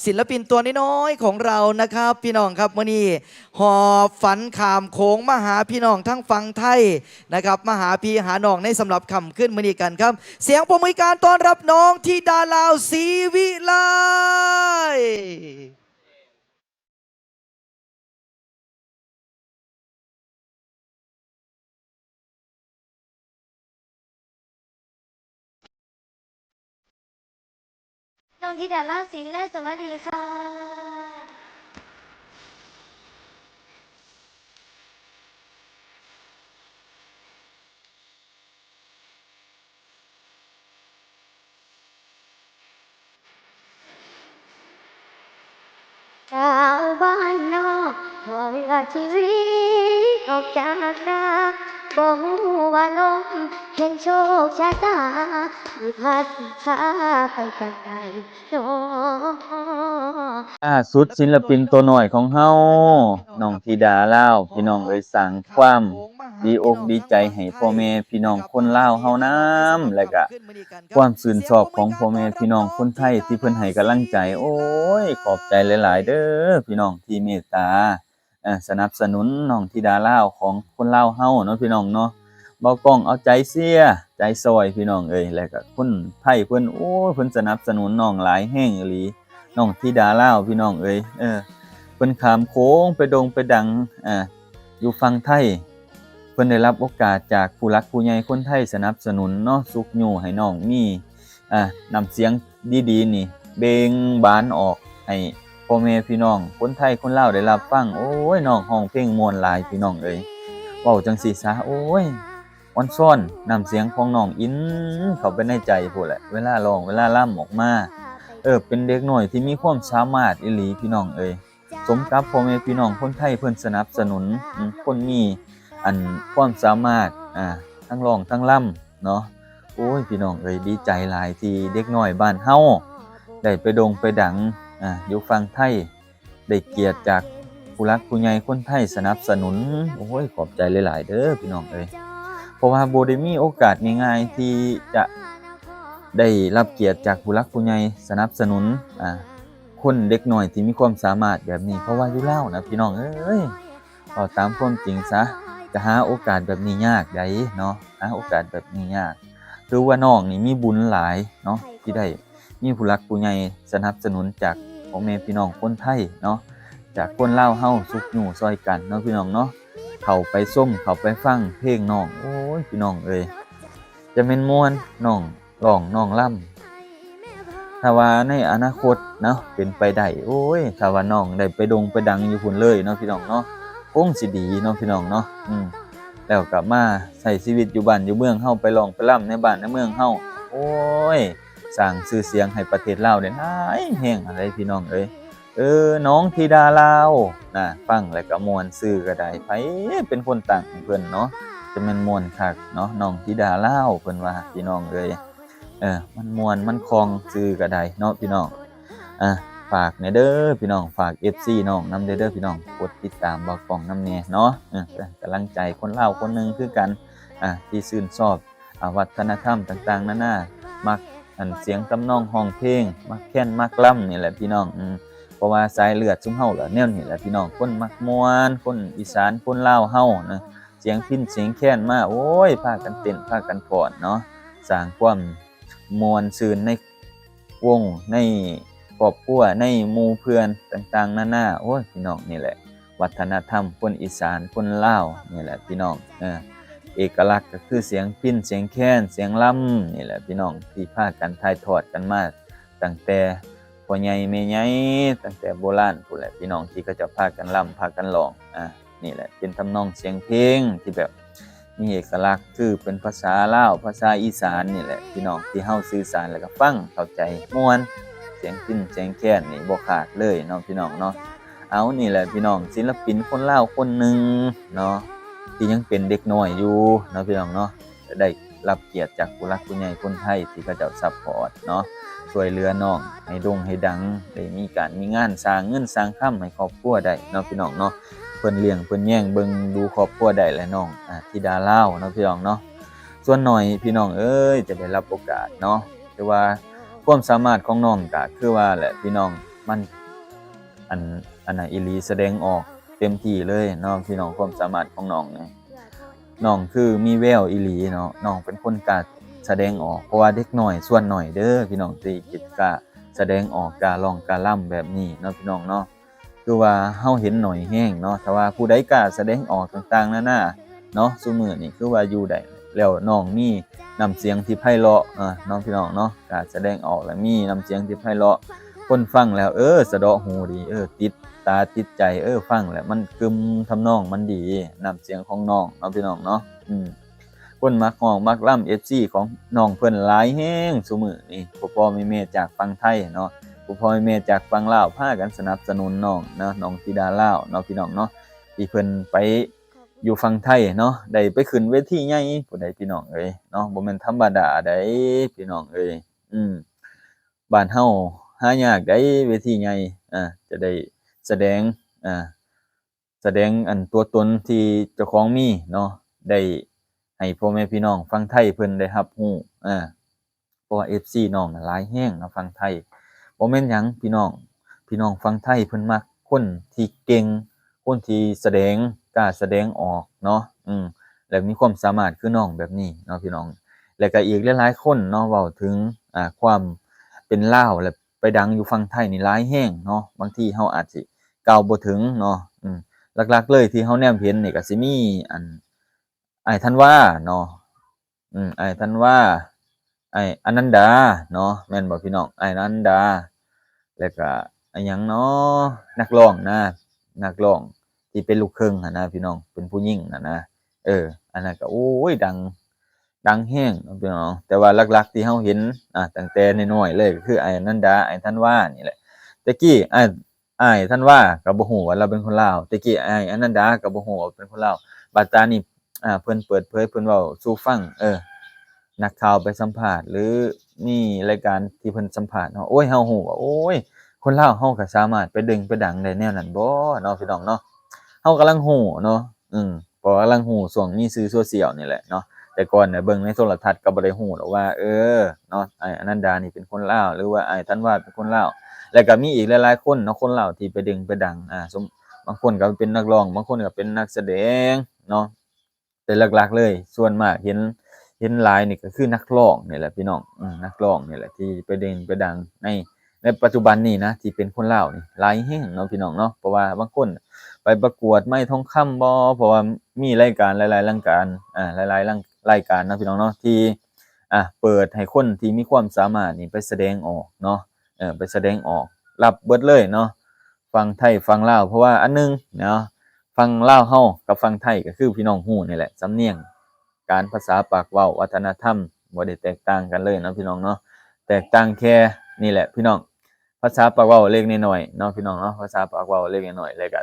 ສິນລະປິນຕົວນ້ອຍໆຂອງເຮົານະຄັບ ພີ່ນ້ອງຄັບ, ມື້ນີ້ຫອບຝັນຂ້າມໂຂງມາຫາພີ່ນ້ອງທາງຝັ່ງໄທນະຄັບ, ມາຫາພີ່ຫານ້ອງໃນສຳລັບຄ່ຳຄືນມື້ນີ້ກັນຄັບ. ສຽງປົບມືການຕ້ອນຮັບນ້ອງທິດາລາວ ສີວິໄລ. ນ້ອງທິດາລາວ ສີວິໄລ ສະຫວັດດີຄ່ະ. ຊາວບ້ານນອກ ຫ້ອງລາຊະວີ ອອກຈາກນາ ບໍ່ຮູ້ວ່າລົມເຫັນໂຊກຊະຕາ ຊິພັດພາໄປທາງໃດນໍ. ລ່າສຸດ ສິນລະປິນໂຕນ້ອຍຂອງເຮົາ ນ້ອງທິດາລາວ ພີ່ນ້ອງເອີຍ, ສ້າງຄວາມດີອົກດີໃຈໃຫ້ພໍ່ແມ່ພີ່ນ້ອງຄົນລາວເຮົານຳ ແລະກະຄວາມຊື່ນຊອບຂອງພໍ່ແມ່ພີ່ນ້ອງຄົນໄທທີ່ເພິ່ນໃຫ້ກຳລັງໃຈ. ໂອ້ຍ ຂອບໃຈຫຼາຍໆເດີພີ່ນ້ອງທີ່ເມດຕາ ເອີ ສະໜັບສະໜູນນ້ອງທິດາລາວຂອງຄົນລາວເຮົາເນາະ ພີ່ນ້ອງເນາະ. ເບົາກ້ອງເອົາໃຈເຊຍໃຈຊ່ອຍ ພີ່ນ້ອງເອີຍ, ແລະກະຄົນໄທເພິ່ນ ໂອ້ຍ ເພິ່ນສະໜັບສະໜູນນ້ອງຫຼາຍແຮງອີ່ຫຼີ. ນ້ອງທິດາລາວ ພີ່ນ້ອງເອີຍ, ເອີ ເພິ່ນຂ້າມໂຂງໄປດົງໄປດັງ ເອີ ຢູ່ຝັ່ງໄທ, ເພິ່ນໄດ້ຮັບໂອກາດຈາກຜູ້ຫຼັກຜູ້ໃຫຍ່ຄົນໄທສະໜັບສະໜູນເນາະ, ຊຸກຍູ້ໃຫ້ນ້ອງມີ ອ່າ ນ້ຳສຽງດີໆນີ້ເບັ່ງບານອອກໃຫ້ພໍ່ແມ່ພີ່ນ້ອງຄົນໄທຄົນລາວໄດ້ຮັບຟັງ. ໂອ້ຍ ນ້ອງຮ້ອງເພງມ່ວນຫຼາຍ ພີ່ນ້ອງເອີຍ, ເວົ້າຈັ່ງຊີ້ຊະ ໂອ້ຍ ອອນຊອນ, ນ້ຳສຽງຂອງນ້ອງອິນເຂົ້າໄປໃນໃຈພຸ້ນແຫຼະ ເວລາຮ້ອງເວລາລຳອອກມາ. ເອີ ເປັນເດັກນ້ອຍທີ່ມີຄວາມສາມາດອີ່ຫຼີ ພີ່ນ້ອງເອີຍ. ສົມກັບພໍ່ແມ່ພີ່ນ້ອງຄົນໄທເພິ່ນສະໜັບສະໜູນ ອາ ຄົນມີ ອັນ ຄວາມສາມາດ ອາ ທັງຮ້ອງທັງລຳເນາະ. ໂອ້ຍ ພີ່ນ້ອງເອີຍ ດີໃຈຫຼາຍທີ່ເດັກນ້ອຍບ້ານເຮົາໄດ້ໄປດົງໄປດັງ ອາ ຢູ່ຝັ່ງໄທ, ໄດ້ກຽດຈາກຜູ້ຫຼັກຜູ້ໃຫຍ່ຄົນໄທສະໜັບສະໜູນ. ໂອ້ຍ ຂອບໃຈຫຼາຍໆເດີພີ່ນ້ອງເອີຍ, ເພາະວ່າບໍ່ໄດ້ມີໂອກາດງ່າຍໆທີ່ຈະໄດ້ຮັບກຽດຈາກຜູ້ຫຼັກຜູ້ໃຫຍ່ສະໜັບສະໜູນ ອາ ຄົນເດັກນ້ອຍທີ່ມີຄວາມສາມາດແບບນີ້, ເພາະວ່າຢູ່ລາວນະ ພີ່ນ້ອງເອີຍ, ເວົ້າຕາມຄວາມຈິງຊະ, ຈະຫາໂອກາດແບບນີ້ຍາກໃດ໋ເນາະ, ຫາໂອກາດແບບນີ້ຍາກ. ຖືວ່ານ້ອງນີ້ມີບຸນຫຼາຍເນາະ ທີ່ໄດ້ມີຜູ້ຫຼັກຜູ້ໃຫຍ່ສະໜັບສະໜູນຈາກພໍ່ແມ່ພີ່ນ້ອງຄົນໄທເນາະ, ຈາກຄົນລາວເຮົາຊຸກຍູ້ຊ່ອຍກັນເນາະ ພີ່ນ້ອງເນາະ. ເຂົ້າໄປຊົມ ເຂົ້າໄປຟັງເພງນ້ອງ, ໂອ້ຍ ພີ່ນ້ອງເອີຍ ຈະແມ່ນມ່ວນ ນ້ອງ ຮ້ອງນ້ອງລຳ. ຖ້າວ່າໃນອະນາຄົດເນາະ ເປັນໄປໄດ້ ໂອ້ຍ ຖ້າວ່ານ້ອງໄດ້ໄປດົງໄປດັງຢູ່ພຸ້ນເລີຍເນາະ ພີ່ນ້ອງເນາະ, ຄົງຊິດີເນາະ ພີ່ນ້ອງເນາະ. ອືມ ແລ້ວກໍມາໃຊ້ຊີວິດຢູ່ບ້ານຢູ່ເມືອງເຮົາ, ໄປຮ້ອງໄປລຳໃນບ້ານໃນເມືອງເຮົາ, ໂອ້ຍ ສ້າງຊື່ສຽງໃຫ້ປະເທດລາວໄດ້ຫຼາຍແຮງຫັ້ນເດ້ ພີ່ນ້ອງເອີຍ. ເອີ ນ້ອງທິດາລາວນະ, ຟັງແລ້ວກໍມ່ວນ, ຊື່ກໍໄດ້, ໃຜເປັນຄົນຕັ້ງໃຫ້ເພິ່ນເນາະ, ຈະແມ່ນມ່ວນຄັກເນາະ ນ້ອງທິດາລາວ ເພິ່ນວ່າ ພີ່ນ້ອງເອີຍ. ເອີ ມັນມ່ວນມັນຄ່ອງ ຊື່ກໍໄດ້ເນາະ ພີ່ນ້ອງ. ອ່າ ຝາກແດ່ເດີພີ່ນ້ອງ, ຝາກເອັຟຊີນ້ອງນຳແດ່ເດີພີ່ນ້ອງ, ກົດຕິດຕາມບ່າວກ້ອງນຳແດ່ເນາະ. ເອີ ເປັນກຳລັງໃຈຄົນລາວຄົນໜຶ່ງຄືກັນ ອ່າ ທີ່ຊື່ນຊອບ ອາ ວັດທະນະທຳຕ່າງໆນານາ, ມັກອັນສຽງທຳນອງຮ້ອງເພງ, ມັກແຄນມັກລຳນີ້ແຫຼະພີ່ນ້ອງ. ອືມ ເພາະວ່າສາຍເລືອດຊຸມເຮົາລະແນວນີ້ແຫຼະພີ່ນ້ອງ, ຄົນມັກມ່ວນ, ຄົນອີສານ, ຄົນລາວເຮົານະ, ສຽງພິນສຽງແຄນມາ ໂອ້ຍ ພາກັນເຕັ້ນພາກັນຟ້ອນເນາະ, ສ້າງຄວາມມ່ວນຊື່ນໃນ ວົງ ໃນຄອບຄົວ ໃນໝູ່ເພື່ອນຕ່າງໆນານາ. ໂອ້ຍ ພີ່ນ້ອງ ນີ້ແຫຼະ ວັດທະນະທຳຄົນອີສານ ຄົນລາວນີ້ແຫຼະ ພີ່ນ້ອງ. ເອີ ເອກະລັກກໍຄືສຽງພິນ ສຽງແຄນ ສຽງລຳນີ້ແຫຼະ ພີ່ນ້ອງ ທີ່ພາກັນຖ່າຍທອດກັນມາຕັ້ງແຕ່ພໍ່ໃຫຍ່ແມ່ໃຫຍ່ ຕັ້ງແຕ່ໂບລານພຸ້ນແຫຼະ ພີ່ນ້ອງ ທີ່ເຂົາເຈົ້າພາກັນລຳ ພາກັນຮ້ອງ. ອ່າ ນີ້ແຫຼະ ເປັນທຳນອງສຽງເພງທີ່ແບບມີເອກະລັກ ຄືເປັນພາສາລາວ ພາສາອີສານນີ້ແຫຼະ ພີ່ນ້ອງ ທີ່ເຮົາສື່ສານແລ້ວກໍຟັງເຂົ້າໃຈມ່ວນ, ສຽງພິນສຽງແຄນນີ້ບໍ່ຂາດເລີຍເນາະ ພີ່ນ້ອງເນາະ. ເອົາ ນີ້ແຫຼະ ພີ່ນ້ອງ ສິນລະປິນຄົນລາວຄົນໜຶ່ງເນາະ ທີ່ຍັງເປັນເດັກນ້ອຍຢູ່ເນາະ ພີ່ນ້ອງເນາະ, ໄດ້ ຮັບກຽດຈາກຜູ້ຫຼັກຜູ້ໃຫຍ່ຄົນໄທທີ່ເຂົາເຈົ້າຊັບພອດເນາະ, ຊ່ວຍເຫຼືອນ້ອງໃຫ້ໂດ່ງໃຫ້ດັງ, ໄດ້ມີການມີງານ ສ້າງເງິນສ້າງຄຳໃຫ້ຄອບຄົວໄດ້ເນາະ ພີ່ນ້ອງເນາະ. ເພິ່ນລ້ຽງເພິ່ນແຍງເບິ່ງດູຄອບຄົວໄດ້ແຫຼະ ນ້ອງ ອາ ທິດາລາວເນາະ ພີ່ນ້ອງເນາະ. ສ່ວນໜ້ອຍ ພີ່ນ້ອງເອີຍ ຈະໄດ້ຮັບໂອກາດເນາະ, ແຕ່ວ່າຄວາມສາມາດຂອງນ້ອງກະຄືວ່າແຫຼະ ພີ່ນ້ອງ ມັນ ອັນ ອັນນັ້ນອີ່ຫຼີ ສະແດງອອກເຕັມທີ່ເລີຍເນາະພີ່ນ້ອງ ຄວາມສາມາດຂອງນ້ອງນີ້. ນ້ອງຄືມີແວວອີ່ຫຼີເນາະ ນ້ອງເປັນຄົນກ້າສະແດງອອກ ເພາະວ່າເດັກນ້ອຍສ່ວນໜ້ອຍເດີພີ່ນ້ອງ ທີ່ ທີ່ກ້າສະແດງອອກ ກ້າຮ້ອງ ກ້າລຳແບບນີ້ເນາະພີ່ນ້ອງເນາະ. ຄືວ່າເຮົາເຫັນໜ້ອຍແຮງເນາະ ຖ້າວ່າຜູ້ໃດກ້າສະແດງອອກຕ່າງໆນານາເນາະ ຊຸມື້ນີ້ຄືວ່າຢູ່ໄດ້ ແລ້ວນ້ອງມີນ້ຳສຽງທີ່ໄພເລາະ ເອີ ເນາະພີ່ນ້ອງເນາະ ກ້າສະແດງອອກ ແລະ ມີນ້ຳສຽງທີ່ໄພເລາະ ຄົນຟັງແລ້ວ ເອີ ສະເດາະຫູດີ ເອີ ຕິດຕາຕິດໃຈ ເອີ ຟັງແລ້ວມັນກຶມ ທຳນອງມັນດີ ນ້ຳສຽງຂອງນ້ອງເນາະພີ່ນ້ອງເນາະ. ອືມ ຄົນມັກຮ້ອງມັກລຳ ເອັຟຊີ ຂອງນ້ອງເພິ່ນຫຼາຍແຮງຊຸມື້ນີ້ ພໍ່ໆແມ່ໆຈາກຝັ່ງໄທເນາະ ພໍ່ໆແມ່ໆຈາກຝັ່ງລາວ ພາກັນສະໜັບສະໜູນນ້ອງເນາະ ນ້ອງທິດາລາວເນາະ ພີ່ນ້ອງເນາະ ທີ່ເພິ່ນໄປຢູ່ຝັ່ງໄທເນາະ ໄດ້ໄປຂຶ້ນເວທີໃຫຍ່ພຸ້ນໃດ໋ ພີ່ນ້ອງເອີຍເນາະ ບໍ່ແມ່ນທຳມະດາໃດ໋ ພີ່ນ້ອງເອີຍ. ອືມ ບ້ານເຮົາຫາຍາກໃດ໋ ເວທີໃຫຍ່ ອ່າ ຈະໄດ້ສະແດງ ອ່າ ສະແດງອັນຕົວຕົນທີ່ເຈົ້າຂອງມີເນາະ ໄດ້ໃຫ້ພໍ່ແມ່ພີ່ນ້ອງຝັ່ງໄທເພິ່ນໄດ້ຮັບຮູ້ ເອີ ເພາະວ່າ ເອັຟຊີ ນ້ອງນະຫຼາຍແຮງນະຝັ່ງໄທ. ບໍ່ແມ່ນຫຍັງພີ່ນ້ອງ ພີ່ນ້ອງຝັ່ງໄທເພິ່ນມັກຄົນທີ່ເກັ່ງ ຄົນທີ່ສະແດງ ກ້າສະແດງອອກເນາະ ອືມ ແລະ ມີຄວາມສາມາດຄືນ້ອງແບບນີ້ເນາະ ພີ່ນ້ອງ. ແລະ ກະອີກຫຼາຍໆຄົນເນາະ ເວົ້າເຖິງ ອ່າ ຄວາມເປັນລາວ ແລະ ໄປດັງຢູ່ຝັ່ງໄທນີ້ຫຼາຍແຮງເນາະ ບາງທີເຮົາອາດຊິກ່າວບໍ່ເຖິງເນາະ. ອືມ ຫຼັກໆເລີຍທີ່ເຮົາແນມເຫັນນີ້ກະຊິມີ ອັນ ອ້າຍທັນວາເນາະ ອືມ ອ້າຍທັນວາ ອ້າຍອະນັນດາເນາະ ແມ່ນບໍ່ພີ່ນ້ອງ ອ້າຍອະນັນດາ ແລ້ວກະ ອາ ຫຍັງເນາະ ນັກຮ້ອງນະ ນັກຮ້ອງທີ່ເປັນລູກເຄິ່ງຫັ້ນນະພີ່ນ້ອງ ເປັນຜູ້ຍິງຫັ້ນນະ ເອີ ອັນນັ້ນກະ ໂອ້ຍ ດັງ ດັງແຮງເນາະພີ່ນ້ອງ ແຕ່ວ່າຫຼັກໆທີ່ເຮົາເຫັນ ອ່າ ຕັ້ງແຕ່ນ້ອຍໆເລີຍ ກໍຄືອ້າຍອະນັນດາ ອ້າຍທັນວານີ້ແຫຼະ. ແຕ່ກີ້ອ້າຍ ອ້າຍທັນວາກໍບໍ່ຮູ້ວ່າລາວເປັນຄົນລາວ ແຕ່ກີ້ອ້າຍອະນັນດາກໍບໍ່ຮູ້ວ່າເປັນຄົນລາວ ບາດຕານີ້ ອ່າ ເພິ່ນເປີດເຜີຍ ເພິ່ນເວົ້າສູ່ຟັງ ເອີ ນັກຂ່າວໄປສຳພາດ ຫຼື ມີລາຍການທີ່ເພິ່ນສຳພາດເນາະ ໂອ້ຍ ເຮົາຮູ້ວ່າ ໂອ້ຍ ຄົນລາວເຮົາກໍສາມາດໄປເດັ່ງໄປດັງໄດ້ແນວນັ້ນບໍ່ເນາະ ພີ່ນ້ອງເນາະ. ເຮົາກຳລັງຮູ້ເນາະ ອືມ ເພາະກຳລັງຮູ້ຊ່ວງມີສື່ໂຊຊຽວນີ້ແຫຼະເນາະ ແຕ່ກ່ອນນະເບິ່ງໃນໂທລະທັດກໍບໍ່ໄດ້ຮູ້ດອກວ່າ ເອີ ເນາະ ອ້າຍອະນັນດານີ້ເປັນຄົນລາວ ຫຼືວ່າອ້າຍທັນວາເປັນຄົນລາວ. ແລ້ວກໍມີອີກຫຼາຍໆຄົນເນາະ ຄົນລາວທີ່ໄປເດັ່ງໄປດັງ ອ່າ ສົມ ບາງຄົນກໍເປັນນັກຮ້ອງ ບາງຄົນກໍເປັນນັກສະແດງເນາະ ແຕ່ຫຼັກໆເລີຍ ສ່ວນມາກເຫັນ ເຫັນຫຼາຍນີ້ກໍຄືນັກຮ້ອງນີ້ແຫຼະພີ່ນ້ອງ ອືມ ນັກຮ້ອງນີ້ແຫຼະທີ່ໄປເດັ່ງໄປດັງໃນ ໃນປັດຈຸບັນນີ້ນະ ທີ່ເປັນຄົນລາວນີ້ຫຼາຍແຮງເນາະ ພີ່ນ້ອງເນາະ. ເພາະວ່າບາງຄົນໄປປະກວດໄມ້ທອງຄຳບໍ ເພາະວ່າມີລາຍການຫຼາຍໆລາຍການ ອ່າ ຫຼາຍໆລາຍການເນາະ ພີ່ນ້ອງເນາະ ທີ່ ອ່າ ເປີດໃຫ້ຄົນທີ່ມີຄວາມສາມາດນີ້ໄປສະແດງອອກເນາະ ເອີ ໄປສະແດງອອກ ຮັບເບິດເລີຍເນາະ ຝັ່ງໄທຝັ່ງລາວ. ເພາະວ່າອັນໜຶ່ງເນາະ ຝັ່ງລາວເຮົາກັບຝັ່ງໄທກໍຄືພີ່ນ້ອງຮູ້ນີ້ແຫຼະ ສຳນຽງ ການ ພາສາປາກເວົ້າ ວັດທະນະທຳ ບໍ່ໄດ້ແຕກຕ່າງກັນເລີຍເນາະ ພີ່ນ້ອງເນາະ. ແຕກຕ່າງແຄ່ນີ້ແຫຼະພີ່ນ້ອງ ພາສາປາກເວົ້າເລັກນ້ອຍເນາະ ພີ່ນ້ອງເນາະ ພາສາປາກເວົ້າເລັກນ້ອຍ ແລ້ວກໍ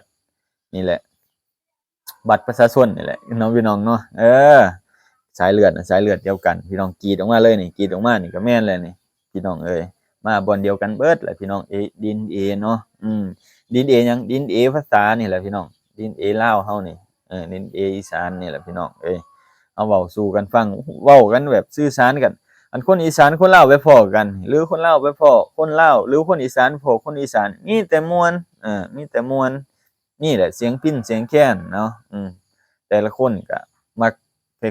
ນີ້ແຫຼະ ບັດປະຊາຊົນນີ້ແຫຼະເນາະ ພີ່ນ້ອງເນາະ. ເອີ ສາຍເລືອດນະ ສາຍເລືອດດຽວກັນ ພີ່ນ້ອງ ກຣີດອອກມາເລີຍນີ້ ກຣີດອອກມານີ້ກໍແມ່ນແລ້ວນີ້ ພີ່ນ້ອງເອີຍ ມາບ່ອນດຽວກັນເບິດແຫຼະ ພີ່ນ້ອງເອີຍ ດີເອັນເອເນາະ ອືມ ດີເອັນເອຫຍັງ ດີເອັນເອພາສານີ້ແຫຼະ ພີ່ນ້ອງ ດີເອັນເອລາວເຮົານີ້ ເອີ ດີເອັນເອອີສານນີ້ແຫຼະ ພີ່ນ້ອງເອີຍ. ເຮົາເວົ້າສູ່ກັນຟັງ ເວົ້າກັນແບບສື່ສານກັນ ອັນຄົນອີສານຄົນລາວໄປພໍ້ກັນ ຫຼືຄົນລາວໄປພໍ້ຄົນລາວ ຫຼືຄົນອີສານພໍ້ຄົນອີສານ ມີແຕ່ມ່ວນ ເອີ ມີແຕ່ມ່ວນ ນີ້ແຫຼະ ສຽງພິນສຽງແຄນເນາະ ອືມ ແຕ່ລະຄົນກະມັກ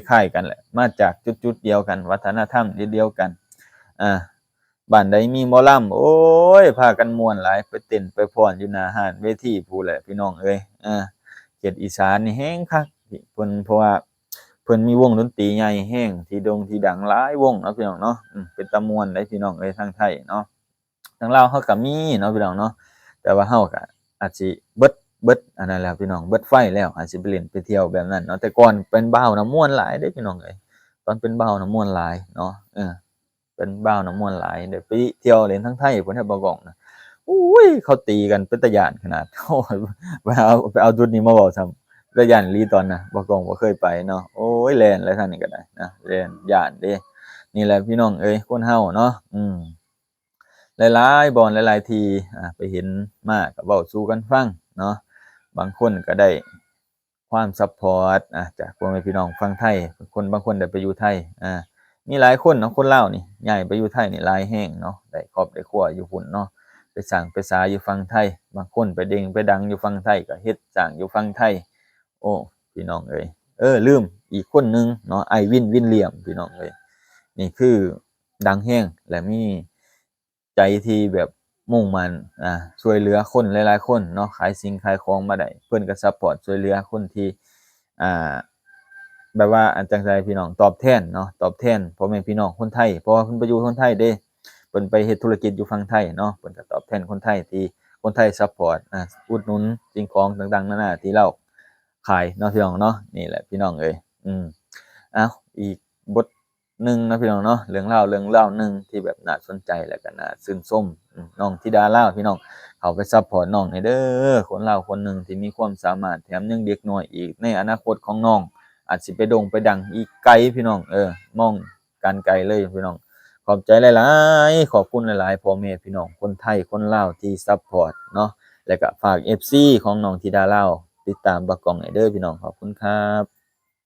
ຄ້າຍໆກັນແຫຼະ ມາຈາກຈຸດໆດຽວກັນ ວັດທະນະທຳດຽວກັນ ອ່າ ບ້ານໃດມີໝໍລຳ ໂອ້ຍ ພາກັນມ່ວນຫຼາຍ ໄປເຕັ້ນໄປຟ້ອນຢູ່ໜ້າຮ້ານເວທີພຸ້ນແຫຼະ ພີ່ນ້ອງເອີຍ. ເອີ ເຂດອີສານນີ້ແຮງຄັກເພິ່ນ ເພາະວ່າເພິ່ນມີວົງດົນຕີໃຫຍ່ແຮງ ທີ່ໂດ່ງທີ່ດັງຫຼາຍວົງເນາະ ພີ່ນ້ອງເນາະ ອືມ ເປັນຕາມ່ວນເດ້ ພີ່ນ້ອງເອີຍ ທາງໄທເນາະ. ທາງລາວເຮົາກໍມີເນາະ ພີ່ນ້ອງເນາະ ແຕ່ວ່າເຮົາກໍອາດຊິເບິດ ເບິດອັນນັ້ນແລ້ວ ພີ່ນ້ອງ ເບິດໄຟແລ້ວ ອາດຊິໄປເລ່ນໄປທ່ຽວແບບນັ້ນເນາະ. ແຕ່ກ່ອນເປັນບ່າວນະມ່ວນຫຼາຍເດ້ ພີ່ນ້ອງເອີຍ ຕອນເປັນບ່າວນະມ່ວນຫຼາຍເນາະ ເອີ ເປັນບ່າວນະມ່ວນຫຼາຍ ໄດ້ໄປທ່ຽວຫຼິ້ນທາງໄທພຸ້ນແທ້ ບ່າວກ້ອງນະ ໂອ້ຍ ເຂົາຕີກັນເປັນຕາຢ້ານຂະໜາດ ໂອ້ຍ ໄປເອົາ ໄປເອົາຈຸດນີ້ມາເວົ້າຊ້ຳ ຕາຢ້ານອີ່ຫຼີຕອນນະ ບ່າວກ້ອງບໍ່ເຄີຍໄປເນາະ ໂອ້ຍ ແລ່ນແລ້ວທາງນີ້ກໍໄດ້ນະ ແລ່ນຢ້ານເດ້. ນີ້ແຫຼະ ພີ່ນ້ອງເອີຍ ຄົນເຮົາເນາະ ອືມ ຫຼາຍໆບ່ອນຫຼາຍໆທີ່ ອ່າ ໄປເຫັນມາກໍເວົ້າສູ່ກັນຟັງເນາະ ບາງຄົນກໍໄດ້ຄວາມຊັບພອດ ອ່າ ຈາກພໍ່ແມ່ພີ່ນ້ອງຝັ່ງໄທ ຄົນບາງຄົນໄດ້ໄປຢູ່ໄທ ອ່າ ມີຫຼາຍຄົນເນາະ ຄົນລາວນີ້ຍ້າຍໄປຢູ່ໄທນີ້ຫຼາຍແຮງເນາະ ໄດ້ຄອບໄດ້ຄົວຢູ່ພຸ້ນເນາະ ໄປສ້າງໄປສາຢູ່ຝັ່ງໄທ, ບາງຄົນໄປເດັ່ງໄປດັງຢູ່ຝັ່ງໄທ ກໍເຮັດສ້າງຢູ່ຝັ່ງໄທ. ໂອ້ ພີ່ນ້ອງເອີຍ ເອີ ລືມອີກຄົນໜຶ່ງເນາະ ອ້າຍວິນ ວິນລຽມ ພີ່ນ້ອງເອີຍ. ນີ້ຄືດັງແຮງ ແລະ ມີໃຈທີ່ແບບມຸ່ງໝັ້ນ ອ່າ ຊ່ວຍເຫຼືອຄົນຫຼາຍໆຄົນເນາະ, ຂາຍສິ່ງຂາຍຂອງມາໄດ້ ເພິ່ນກໍຊັບພອດຊ່ວຍເຫຼືອຄົນທີ່ ອ່າ ແບບວ່າ ອັນ ຈັ່ງໃດ ພີ່ນ້ອງ ຕອບແທນເນາະ ຕອບແທນພໍ່ແມ່ພີ່ນ້ອງຄົນໄທ ເພາະວ່າເພິ່ນໄປຢູ່ຄົນໄທເດ້ ເພິ່ນໄປເຮັດທຸລະກິດຢູ່ຝັ່ງໄທເນາະ, ເພິ່ນກໍຕອບແທນຄົນໄທທີ່ຄົນໄທຊັບພອດ ອ່າ ອຸດໜູນສິ່ງຂອງຕ່າງໆນານາທີ່ລາວຂາຍເນາະ ພີ່ນ້ອງເນາະ. ນີ້ແຫຼະ ພີ່ນ້ອງເອີຍ ອືມ ເອົາ ອີກບົດໜຶ່ງເນາະ ພີ່ນ້ອງເນາະ, ເລື່ອງລາວ ເລື່ອງລາວໜຶ່ງທີ່ແບບໜ້າສົນໃຈ ແລະ ກໍໜ້າຊື່ນຊົມ ອືມ ນ້ອງທິດາລາວ ພີ່ນ້ອງ ເຂົ້າໄປຊັບພອດນ້ອງແດ່ເດີ. ຄົນລາວຄົນໜຶ່ງທີ່ມີຄວາມສາມາດ ແຖມຍັງເດັກນ້ອຍອີກ, ໃນອະນາຄົດຂອງນ້ອງອາດຊິໄປໂດ່ງໄປດັງອີກໄກ ພີ່ນ້ອງ ເອີ ມອງ ການໄກເລີຍ ພີ່ນ້ອງ. ຂອບໃຈຫຼາຍໆ ຂອບຄຸນຫຼາຍໆ ພໍ່ແມ່ພີ່ນ້ອງຄົນໄທຄົນລາວທີ່ຊັບພອດເນາະ, ແລະກະຝາກເອັຟຊີຂອງນ້ອງທິດາລາວ ຕິດຕາມບ່າວກ້ອງແດ່ເດີ ພີ່ນ້ອງ. ຂອບຄຸນຄັບ.